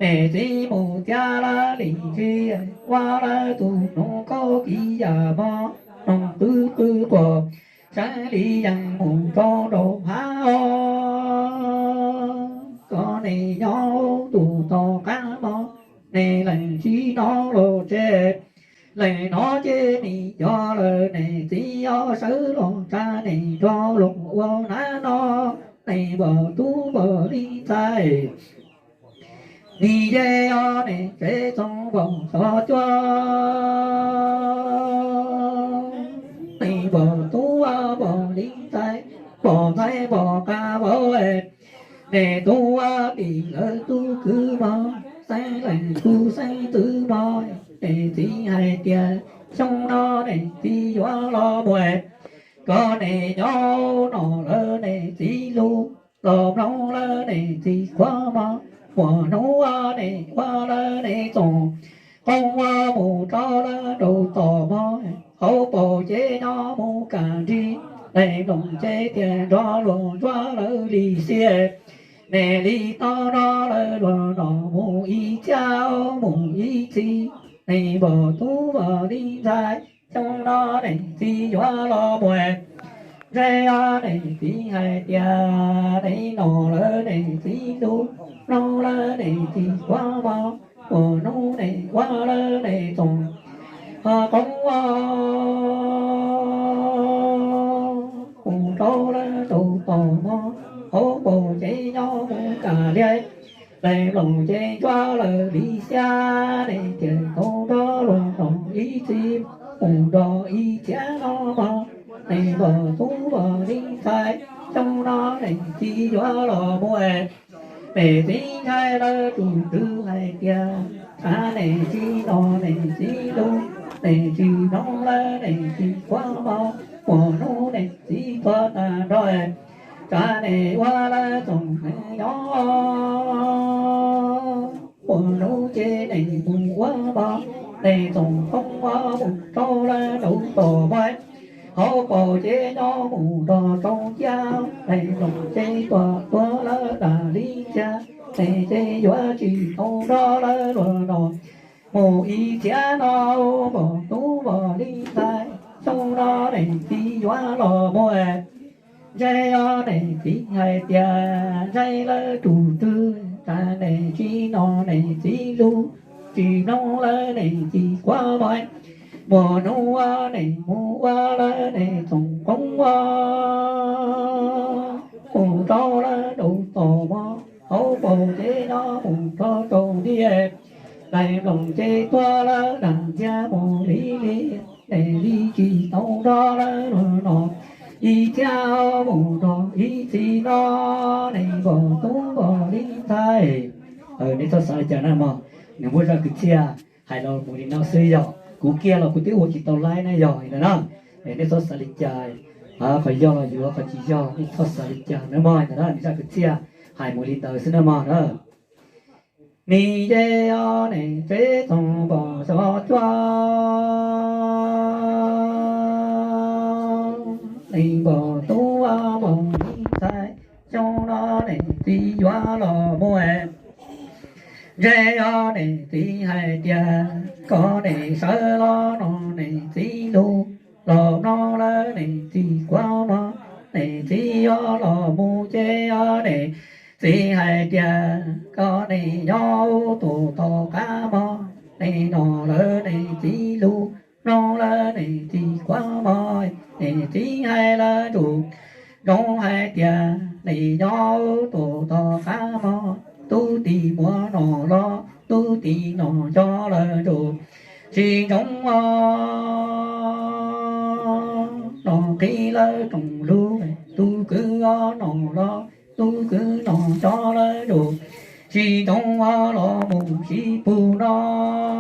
niam txiv mus txiav lawm lim tsib, ua lawm tus noog kaub kis yam mog, noog qwb qw quas seeb li yeej mus rau nraum hav os, kom niam nyob tus tom qab mog, niam leej tsis hnov los tseg, leej hnov ces niam yog lawm niam txiv yuav sawv los tsa niam nrog luag ua na no, niam npawg tub npawg li ntxhais, niam yej os niam tsev txoos npawg xyov cuab, niam npawg tub npawg li ntxhais, npawg ntxhais npawg qab vauv, niam tub tim lawv tub kwv mog, xeeb leej tub xeeb txwv mog, niam txiv hais tias xyoo no niam txiv yuav los mus, kom niam nyob no lawm niam txiv lus, los mloog lawm niam txiv qhuab mog, muaj hnub niam ua lawm niam txoos qoob ua mus rau lawm rau tom mog, hauv paus ces nyob mus kam nrig, leej mloog ces tias nrog luag ntsuab lawm li xiab, niam li tau nrog lawm luag no mus ib txhiab mus ib txhis, niam npawg tub npawg li ntxhais, xyoo no niam txiv yuav los mus, ntshe yog niam txiv hais tias niam no lawm niam txiv lus, mloog lawm niam txiv qhuab mog, muaj hnub niam ua lawm niam txoos ho qoob ua mus rau lawm rau tom mog, hauv paus ces nyob mus kam liab, leej mloog ces ntsuab lawm li xiab, niam thiaj tau nrog luag no ib txhis mus nrog ib txhiab no mog, niam npawg tub npawg li ntxhais, xyoo no niam txiv yuav los mus, niam txiv ntshai lawm tus twg hais tias, tsam niam txiv no niam txiv lus, niam txiv hnov lawm niam txiv qhuab mog, muaj hnub niam txiv tuag tag nrho, tsam niam ua lawm txoos neeg nyob, muaj hnub ces niam mus ua mog, niam txoos qoob ua mus rau lawm rau tom mog, Hauv paus ces nyob mus nrog tsoom ciab, neeg nploos ces tuag tuag lawv tas li cas, neeg ces yuav tsis tau nrog lawv luag noj. Mus ib txhia no, npog tub npog li ntxhais, xyoo no neeg txiv yuav los muaj. Ntshe yog neeg txiv hais tias ntshai lawv tus twg, tas neeg tsis noj neeg txiv lus, tsis mloog lawv neeg txiv quab mob. Muaj hnub neeg mus ua lawm neeg txoom qoob ua, mus rau lawm rau tom mog, hauv paus ces nyob mus rau rau ntiag. Neeg nploos ces tuag lawv dag ntxiag mus li li, neeg li tsis tau nrog lawv luag noj. Ib txhia mus nrog ib txhia no, neeg npog tub npog li ntxhais. Nej txhob xav li cas na mog, nws muaj zaj kwv txhiaj hais los mus li no xwb yog kuv kiag los kuv twb ua tsis tau laib na yog li ntawd na. Nej txhob xav li cas, qhov yog los yuav, qhov tsis yog nej txhob xav li cas na mog, li ntawd na, nws zaj kwv txhiaj hais mus li ntawd xwb na mog na. Nim ces o neeg tsev txoos npog xyov cuab, neeg npog tub npog li ntxhais, xyoo no neeg txiv yuav los muaj. Ntshe yog neeg txiv hais tias kom neeg sawv los noj neeg txiv lus, los mloog lawm neeg txiv quab mob. Neeg txiv yuav los mus ces yog neeg txiv hais tias kom neeg nyob ub tus tom qab mog, neeg noj lawm neeg txiv lus, mloog lawm neeg txiv quab mob. Neeg txiv hais lawm ntsuj nroog hais tias neeg nyob ub tus tom qab mog, tub tij muab noj los tub tij noj nco lawm ntsuj tsis ntsoov os. Noj qhib lawm tsoom lus, tub kwv os noj los tub kwv noj nco lawm ntsuj tsis ntsoov os. Los mus sib pug no,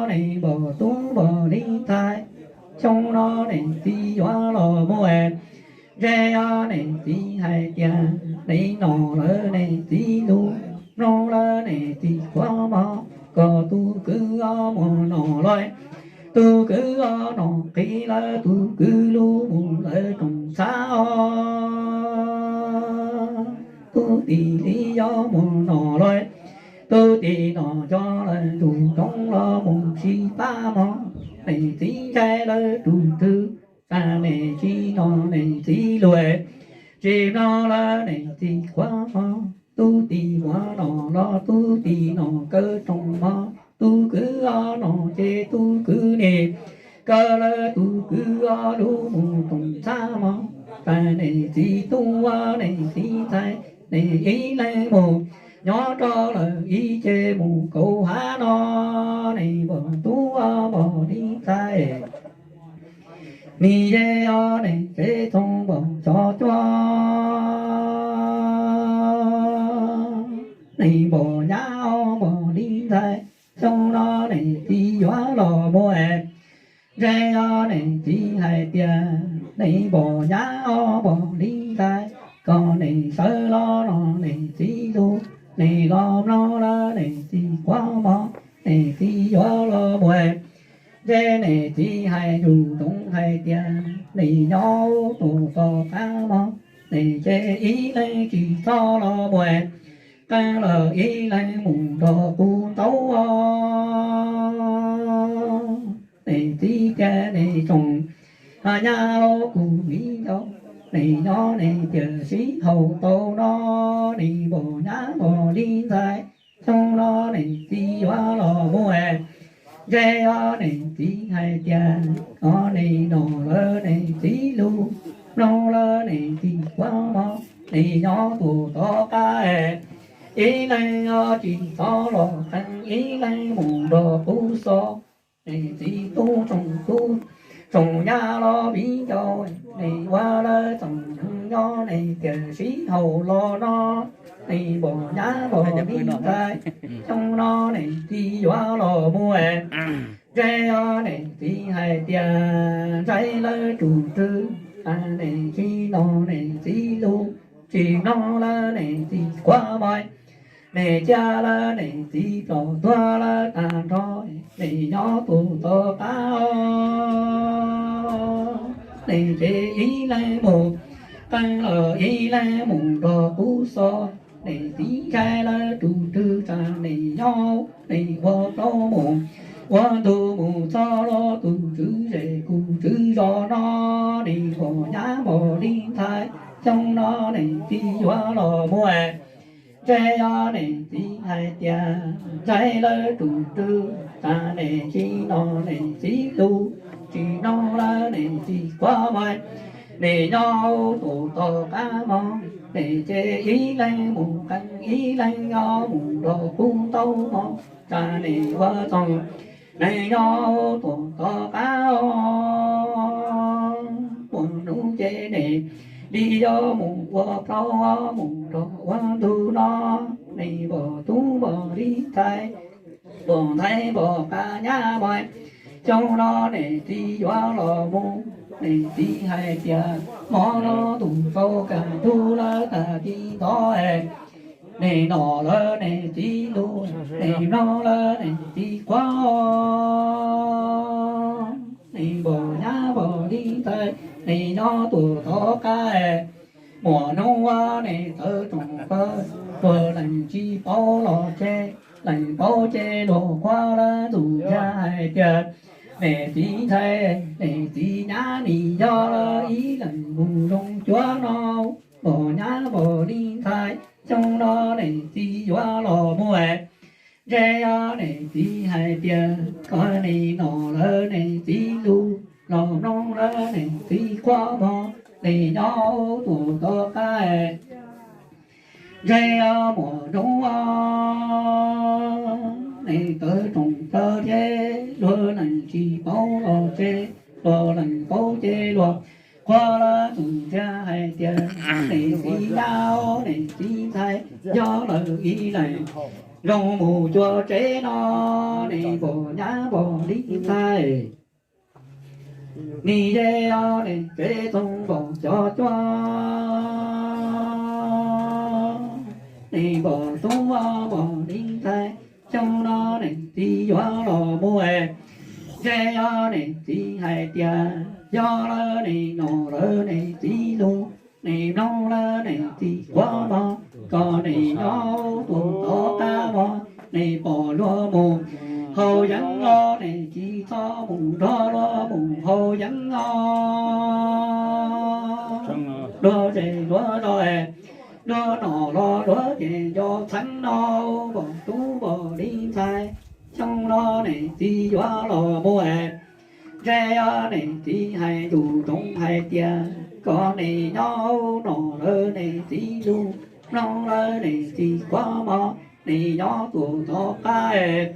neeg npog tub npog li ntxhais, xyoo no neeg txiv yuav los muaj. Ntshe yog neeg txiv hais tias neeg noj lawm neeg txiv lus, mloog lawm neeg txiv quab mob, kom tub kwv os mus noj los, tub kwv os noj qhib lawm tub kwv lus mus lawm rooj txhab os. Tub tij li yuav mus noj los, tub tij noj nco lawm ntsuj nroog los mus sib pab mog. Neeg txiv ntshai lawm tus twg, tas neeg tsis noj neeg txiv lus, tsis mloog lawm neeg txiv quab mob. Tub tij muab noj los tub tij noj kaw rooj mog, tub kwv os noj ces tub kwv nim kaw lawm tub kwv os lus mus rooj txhab mog. Tas neeg txiv tub os neeg txiv ntxhais, neeg ib leeg mus nyob rau lawm ib ce mus kaum hav no, neeg npog tub os npog li ntxhais. Nim ces o neeg tsev txoos npog xyov cuab, neeg npog nyab os npog li ntxhais, xyoo no neeg txiv yuav los muaj. Ntshe yog neeg txiv hais tias neeg npog nyab os npog li ntxhais, kom neeg sawv los noj neeg txiv lus, neeg los mloog lawm neeg txiv quab mob, neeg txiv yuav los muaj. Ntshe neeg txiv hais ntsuj nroog hais tias neeg nyob ub tus tom qab mog, neeg ces ib leeg tsis txhob los muaj, qee lawm ib leeg mus nrog kuv ntaub os. Neeg txiv tias neeg tsoom nyab os kuv viv ncaus, neeg nyob neeg tiam sij haum tau no, neeg npog nyab npog li ntxhais, xyoo no neeg txiv yuav los muaj. Ntshe yog neeg txiv hais tias, o neeg noj lawm neeg txiv lus, mloog lawm neeg txiv quab mob, neeg nyob tus tom qab, ib leeg tsis txhob los qee ib leeg mus nrog kuv xo. Neeg txiv tub tsoom tub tsoom nyab los viv ncaus, neeg ua lawv txoom neeg nyob neeg tiam sij haum los no, neeg npog nyab npog li ntxhais, xyoo no neeg txiv yuav los muaj. Ntshe yog neeg txiv hais tias ntshai lawv tus twg, tas neeg tsis noj neeg txiv lus, tsis mloog lawm neeg txiv quab mob, neeg cia lawm neeg txiv ploj tuag lawm tag nrho, neeg nyob tus tom qab os. Nim ces ib leeg mus qee lawm, ib leeg mus nrog kuv xov. Nim txiv ntshai lawv tus twg tsam nim nyob nim ua plaub mus ua ntug mus txog los tus tswv zej tus tswv zos no. Nim npog nyab npog li ntxhais, xyoo no nim txiv yuav los muaj es ntshe yog nim txiv hais tias ntshai lawv tus twg tsam nim tsis hnov nim txiv lus, tsis mloog lawv nim txiv quaj mas. Nim nyob tus tog qab mog, nim ces ib leeg mus qee ib leeg nyob mus nrog kuv ntau mog, tsam nim ua txoog nim nyob tus tog qab. Muaj hnub ces nim li yuav mus ua plaub mus nrog ua ntug no. Nim npog tub npog li ntxhais, npog ntxhais npog qab nyab mas. Xyoo no nim txiv yuav los mus, nim txiv hais tias hmo no tus tau kam ntug lawv tag kis ntov es nim nom lawv nim txiv lus, nim mloog lawv nim txiv quaj. Nim npog nyab npog li ntxhais, nim nyob tus tog qab es muaj hnub nim tawv rooj plaws, luag leej tsis paub los ces leej paub ces luag quaj lawv tus yaj hais tias nim txiv ntshai, nim txiv nyab nim yog lawv ib leeg mus zoo cuab no. Npog nyab npog li ntxhais, xyoo no nim txiv yuav los muaj es ntshe yog nim txiv hais tias kom nim nom lawv nim txiv lus, los mloog lawv nim txiv quaj mog. Nim nyob tus tog qab es ntshe yog muaj hnub nim tawv rooj plaws thiab luag leej tsis paub los ces luag leej paub ces luag quaj lawv tus yaj hais tias nim txiv nyab nim txiv ntxhais yog lawv ib leeg zoo mus cuag tsev no. Nim npog nyab npog li ntxhais, nim yog nim tsev txoov npog cov cuab. Nim npog tub npog li ntxhais, xyoo no nim txiv yuav los muaj es ntshe yog nim txiv hais tias yog lawv nim nom lawv nim txiv lus, nim mloog lawv nim txiv quaj mog, kom nim nyob tus tog qab mog. Nim pom luag mus haus yeeb los nim tsis txhob mus nrog luag mus haus yeeb os. Luag zej luag zos es luag nom los luag ces nco txheeb no. Npog tub npog li ntxhais, xyoo no nim txiv yuav los muaj es ntshe yog nim txiv hais yus roov hais tias kom nim nyob nom lawv nim txiv lus, mloog lawv nim txiv quaj mog. Nim nyob tus tog qab es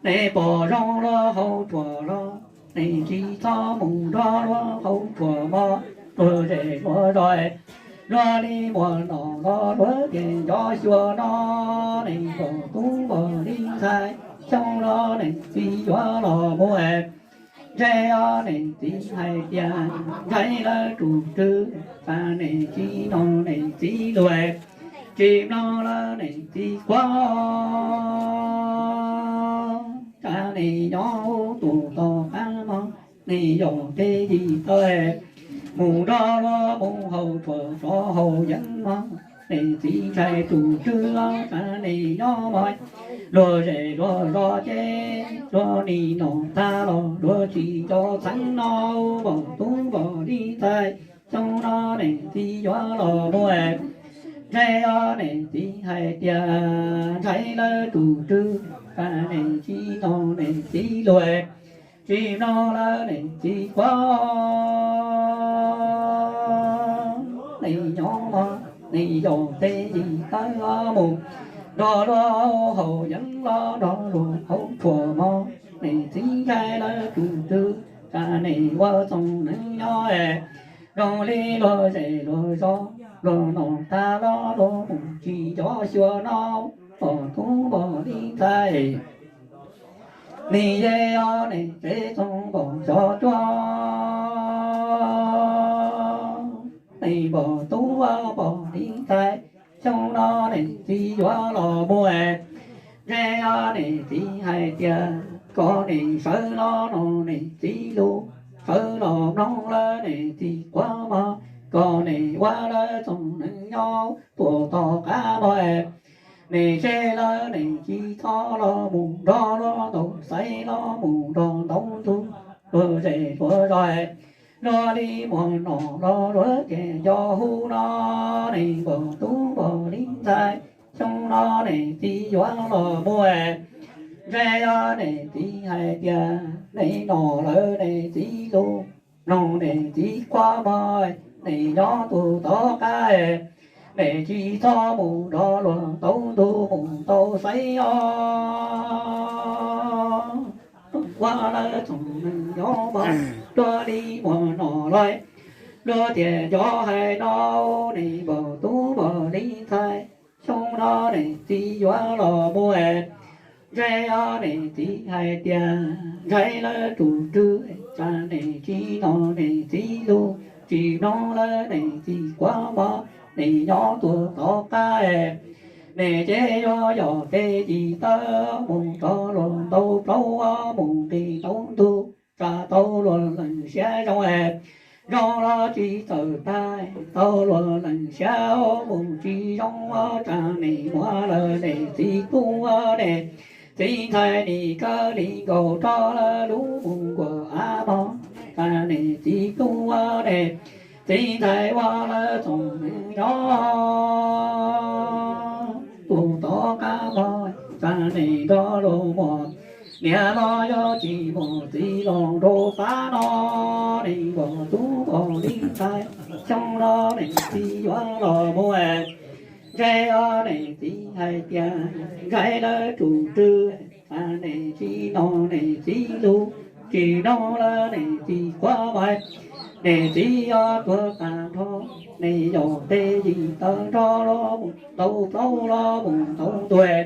nim pom zoo luag haus thuam los nim tsis txhob mus nrog luag haus thuam mog. Luag zej luag zos es luag li muaj nom los luag ces nco xyuas no. Nim npog tub npog li ntxhais, xyoo no nim txiv yuav los muaj es ntshe yog nim txiv hais tias ntshai lawv tus twg, tsam nim tsis hnov nim txiv lus, tsis mloog lawv nim txiv quaj. Tsam nim nyob tus tog qab mog, nim yog tej yim tawv, mus nrog luag mus haus thuam tsov haus yeeb mog. Nim txiv ntshai tus twg los tsam nim nyob mog. Luag zej luag zos ces luag nim nom tag los luag tsis nco txheeb no. Npog tub npog li ntxhais, xyoo no nim txiv yuav los muaj es ntshe yog nim txiv hais tias ntshai lawv tus twg, tsam nim tsis hnov nim txiv lus, tsis mloog lawv nim txiv quaj. Nim nyob mog, nim yog tej yim tawv, mus nrog luag haus yeeb los nrog luag haus thuam mog. Nim txiv ntshai lawv tus twg, tsam nim ua txoov neeg nyob es zoo li luag zej luag zos, luag nom tag los luag mus tsis nco xyuas no. Npog tub npog li ntxhais, nim yog nim tsev txoov npog cov cuab. Nim npog tub npog li ntxhais, xyoo no nim txiv yuav los muaj es ntshe yog nim txiv hais tias kom nim sawv los no nim txiv lus, sawv los mloog lawm niam txiv quav mog, kom niam ua lawv txoos neeg nyob tuaj tom qab mog. Niam tseg lawm niam txiv txhob los mus nrog luag ntaus xaiv, los mus nrog ntaus ntug, luag zej luag zos, luag li muag nom los luag tias cov hu no, niam npawg tub npawg li ntxhais, xyoo no niam txiv yuav los muaj. Ntshe yog niam txiv hais tias niam nom lawm niam txiv lus, mloog niam txiv quav mog, niam nyob tuaj tom qab, niam tsis txhob mus nrog luag ntaus ntug mus ntaus xaiv os. Ua lawv txoos neeg nyob mog, luag li muag nom los, luag tias cov hais no, niam npawg tub npawg li ntxhais, xyoo no niam txiv yuav los muaj. Ntshe yog niam txiv hais tias ntshai lawv tus rwg, tsam niam tsis nom niam txiv lus, tsis mloog lawm niam txiv quav mog, niam nyob tuaj tom qab, niam ces yuav yog tej yim tawv mus rau luag ntaus plaub, mus nqis ntaus ntug, tsam tau luag leej siab zoo, zoo los tsis txawm tag, tau luag leej siab mus tsis zoo, tsam niam muab lawv niam txiv tub niam txiv ntxhais nim kawg li nkaus rau lawv lub mus nkuas av mog, tsam niam txiv tub niam txiv ntxhais ua lawv txoos neeg nyob tuaj tom qab mog, tsam niam nrog luag muaj niam los yog tsis muaj txiv los nraum fab no, niam npawg tub npawg li ntxhais, xyoo no niam txiv yuav los muaj. Ntshe yog niam txiv hais tias ntshai lawv tus rwg, tsam niam tsis nom niam txiv lus, tsis mloog lawm niam txiv quav mog, niam txiv yuav tuag tag nrho, niam yog tej yim tawv nrog luag mus ntaus plaub, los mus ntaus ntug,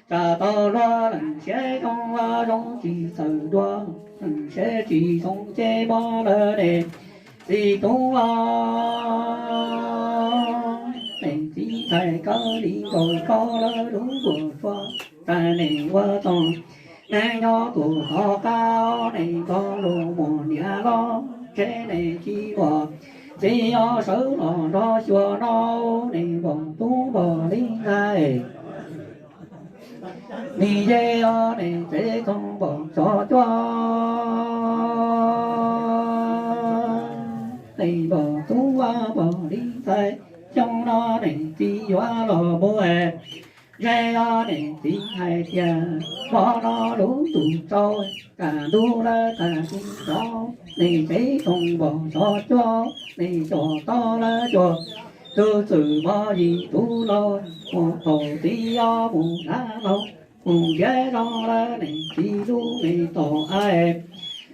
tsam tau luag leej siab zoo, zoo tsis txawm dua, leej siab tsis zoo ces muab lawv niam txiv tub niam txiv ntxhais kawg li nkaus rau lawv lub nkuas tsua, tsam niam ua txoos neeg nyob tuaj tom qab, niam nrog luag muaj niam los, ntshe niam tsis muaj txiv yuav sawv los nrog xyuas no, niam npawg tub npawg li ntxhais. Nim yeej yog niam tsev txoos npawg tsov cuab, niam npawg tub npawg li ntxhais, xyoo no niam txiv yuav los muaj. Ntshe yog niam txiv hais tias hmo no lub ntuj tsaus, kaj ntug lawm tag kis ntxov, niam tsev txoos npawg tsov cuab, niam coj tau lawv cov tug txwm mog yim tug laus, mus thaum txiv yuav mus hnav lauj, mus ntiav zoo lawm niam txiv lub me tom av.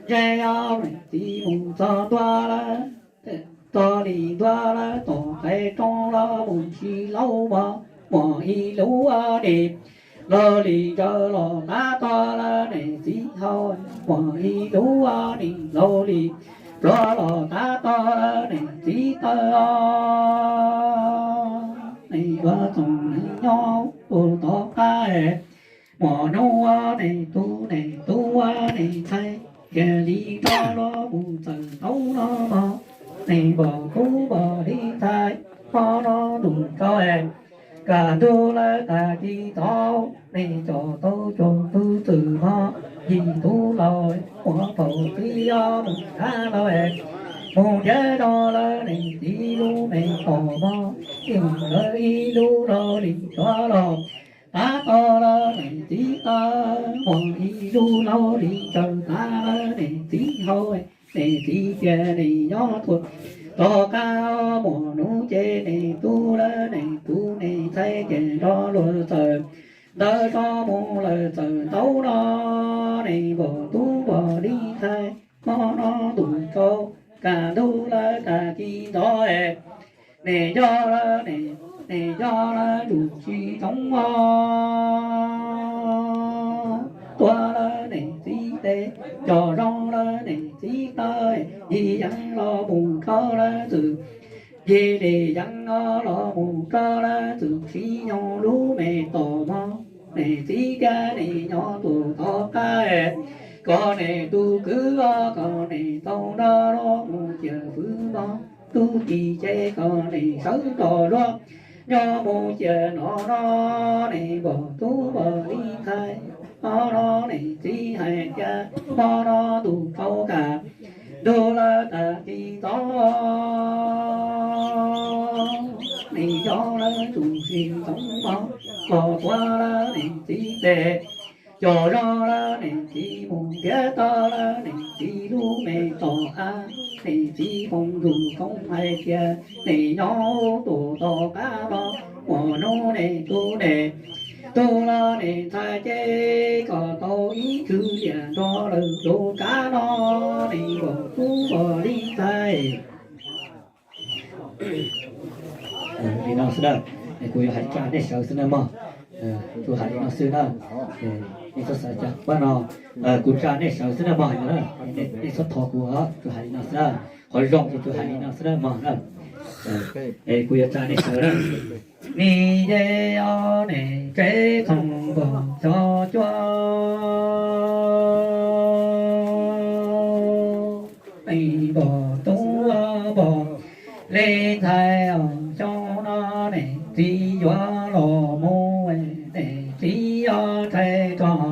Ntshe yog niam txiv mus txog ntua lawm, txog li ntua lawm tom qab roob los mus sib laub mog, muaj ib lub nim laug li ntsaws los tab tom lawm niam txiv hau, muaj ib lub nim laug li pluav los tab tom lawm niam txiv taw os. Niam ua txoos neeg nyob tuaj tom qab, muaj hnub niam tub niam tub niam ntxhais, kiag li nrog luag mus txawm ntaub no mog, niam npawg tub npawg li ntxhais, hmo no ntuj tsaus, kaj ntug lawm tag kis ntxov, niam coj tau cov tug txwm mog yim tug laus, ua thaum txiv yuav mus hnav lauj, mus ntiav zoo lawm niam txiv lub me tom mog, ib lub laug li pluav los tab tom lawm niam txiv taw, muaj ib lub laug li ntsaws tab lawm niam txiv hau. Niam txiv tias niam nyob tuaj tom qab, muaj hnub ces niam tub lawm niam tub niam ntxhais ces nrog luag txawm ntawd tso mus lawm txawm ntaub no, niam npawg tub npawg li ntxhais, hmo no ntuj tsaus, kaj ntug lawm tag kis ntxov, niam nco lawm, niam nco lawm tus tsis tsoov os. Tuag lawm niam txiv tes, coj zoo lawm niam txiv taw, yim yeeb los mus rau lawm txwm, yim li yeeb no los mus rau lawm txwm sib nyoog lub me tom mog. Niam txiv tias niam nyob tuaj tom qab, Koj niam tus kwv os, koj niam tau nrog luag mus ciam fwv mog, tub ki ces koj niam sawv rov luag nyob mus ciam no no, niam npog tub npog li ntxhais, hmo no niam txiv hais tias hmo no ntuj tsaus kam, ntuj lawv tag kis tod, niam coj lawv tsuj si ntxoov mog, los tuav lawv niam txiv tes, coj zoo lawv niam txiv mus ntiav tau lawv niam txiv lub me txoj av, niam txiv foom ntxuj koob hais tias niam nyob tuaj tom qab no, muaj hnub niam tus niam tub los niam ntxhais ces koj tau ib txwm liam nrog lawv lub kav no, niam npog tub npog li ntxhais. Li no xwb na, kuv yuav hais tsa nej sawv xwb na mog. Tsuas hais li no xwb na, nej txhob xav cas pab no. Kuv tsa nej sawv xwb na mog, nej txhob thov kuv, tsuas hais li no xwb na. Qhov zoo ces tsuas hais li no xwb na mog na. Kuv yuav tsa nej sawv na. Nim yeej yog niam tsev txhoov npog xyov cuab, niam npog tub npog li ntxhais os, xyoo no niam txiv yuav los mus, niam txiv yuav rhais rog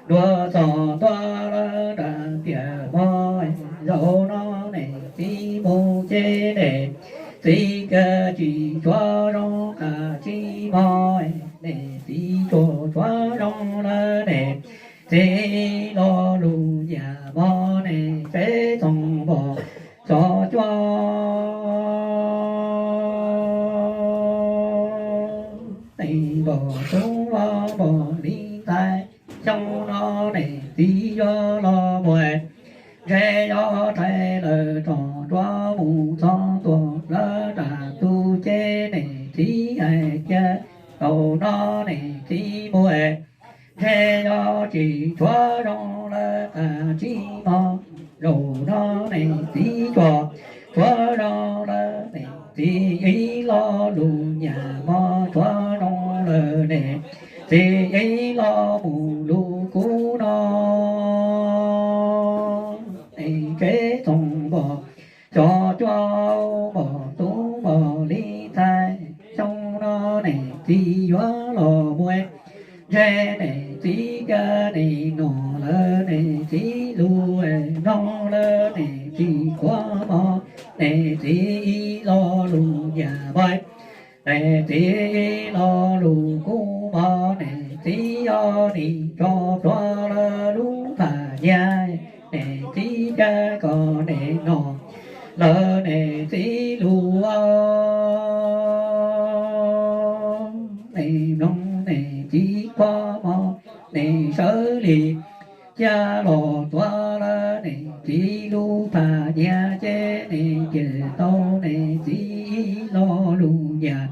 dua txog ntua lawv nram tiaj mog. Zaum no niam txiv mus ces niam txiv kav tsis tshua zoo qab tsis mog, niam txiv tsuas tshua zoo lawm, niam txiv lo lus nyiam mog, niam tsev txhoov npog xyov cuab, niam npog tub npog li ntxhais, xyoo no niam txiv yuav los mus, ntshe yuav rhais lawv rog dua mus txog ntua lawv nram tus ces niam txiv hais tias zaum no niam txiv mus, ntshe yuav tsis tshua zoo lawm qab tsis mog. Zaum no niam txiv tsuas tshua zoo lawm, niam txiv ib lo lus nyiam mog, tshua zoo lawm, niam txiv ib lo mus lus kub no, niam tsev txhoov npog xyov cuab, npog tub npog li ntxhais, xyoo no niam txiv yuav los mus, ntshe niam txiv kav niam nom lawm, niam txiv lus mloog lawm, niam txiv khuav mog, niam txiv ib lo lus nyiam mog, niam txiv ib lo lus kub mog, niam txiv yog nim tso plhuav lawv lub pham nyiaj, niam txiv kav kom niam nom lawm, niam txiv lus niam mloog, niam txiv khuav mog, niam sawv li cia los tuav lawv niam txiv lub pham nyiaj ces niam cem tau niam txiv ib lo lus nyiam,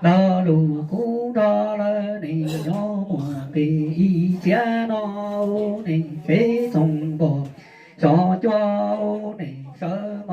lo lus kub nrog lawv niam nyob mus nqis ib txhiab no, niam tsev txhoov npog xyov cuab, niam sawv